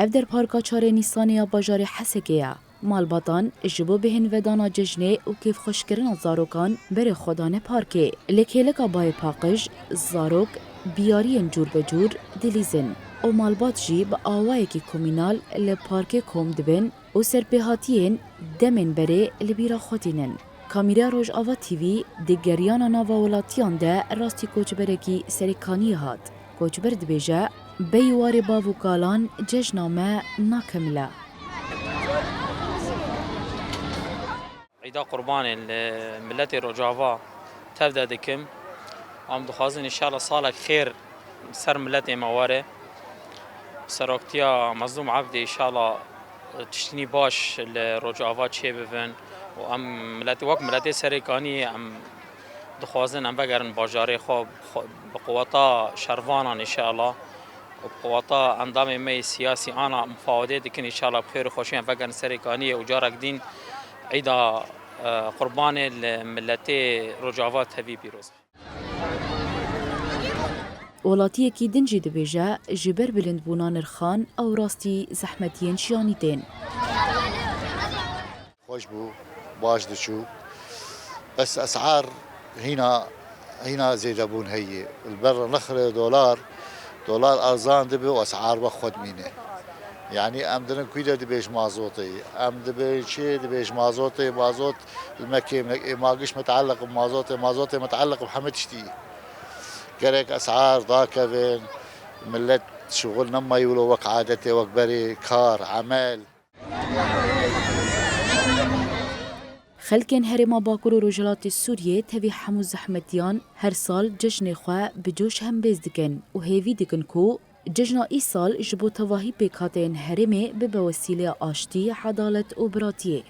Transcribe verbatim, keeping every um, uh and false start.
Ev der parka çarê Nîsanê ya bajarê Hesekê ye. Malbatan ji bo bihênvedana cejnê û kêfxweşkirina zarokan berê xwe dane parkê. Li kêleka bayê paqij, zarok biyariyên cûr be cûr dilîzin û malbat jî bi awayekî komînal li parkê kom dibin û serpêhatiyên demên berê li bîra xwe tînin. Kamîreya Rojava T V di geriyana nava welatiyan de rastî koçberekî serê kaniyê hat. Koçber dibêje, bêyî warê bav û kalan cejna me nakemile. Îda Qurbanê li miletê Rojava tevde dikim. Em dixwazin înşallah salek xêr ser miletê me were. Seroktiya Mezlûm Ebdî înşallah tiştînî baş li Rojava çêbibin û em milet, wek miletê Serêkaniyê em dixwazin em vegerin bajarê xwe, xwe, bi quweta şervanan înşallah û bi quweta endamê me yê siyasî ana mufawedê dikin înşallah bi xêr û xweşî em vegerin Serêkaniyê û carek dîn Îda, e, Qurbanê li miletê Rojava tevî pîroz. Welatiyekî din jî dibêje, ji ber bilindbûna nirxan ew rastî zehmetiyên jiyanî tên. Xweş bû, baş diçû. Bes esar hîna, hîna zêdebûn heye. Li ber nirxê dolar, dolar erzan dibe û esar be xwe dimîne. Yanî em dirin kû de dibêj mazotê. Em dibê çê dibêj mazotê, mazot li me kêm ne, ê ma giş meteelliq bi mazotê, mazotê meteelliq bi hemî tiştî. Gerek esar dakevin, millet şixul nema wilo wek adetê, wek berê, kar, emel. Xelkên Herêma Bakur û Rojhilatê Sûriyê tevî hemû zehmetiyan her sal cejnê xwe bi coş hembêz dikin û hêvî dikin ku cejna îsal ji bo tevahî pêkhateyên herêmê bibe wesîleya aştî, edalet û biratiyê.